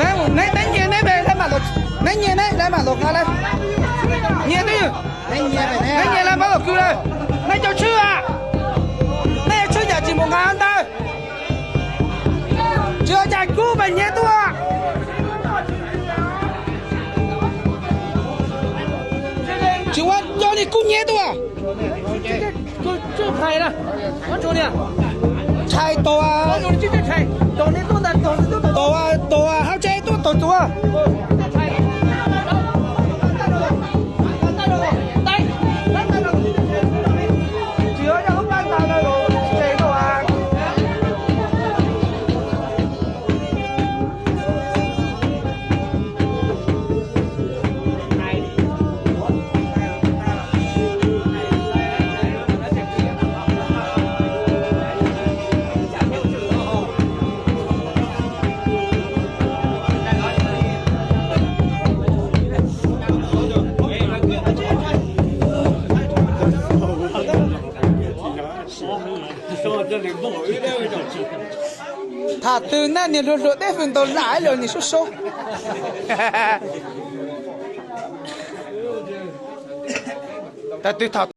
Neb, neb nyiag neb, neb mam los nqa lawm. Nyiag twb, neb nyiag lawm, pab los kwv lawm. Neb cov tshwj a, neb tshwj yam tsis mus nqa ntawd. Tsis ua cas, kuj mam nyiag tuaj. Tsis ua cas, kuj nyiag tuaj. Tshais tau, tau, hauv tsev tuaj tau tuaj. Tham twg na, niag hluas hluas deb hwv ntaus lam ib los niag sub sub. Tab twg tham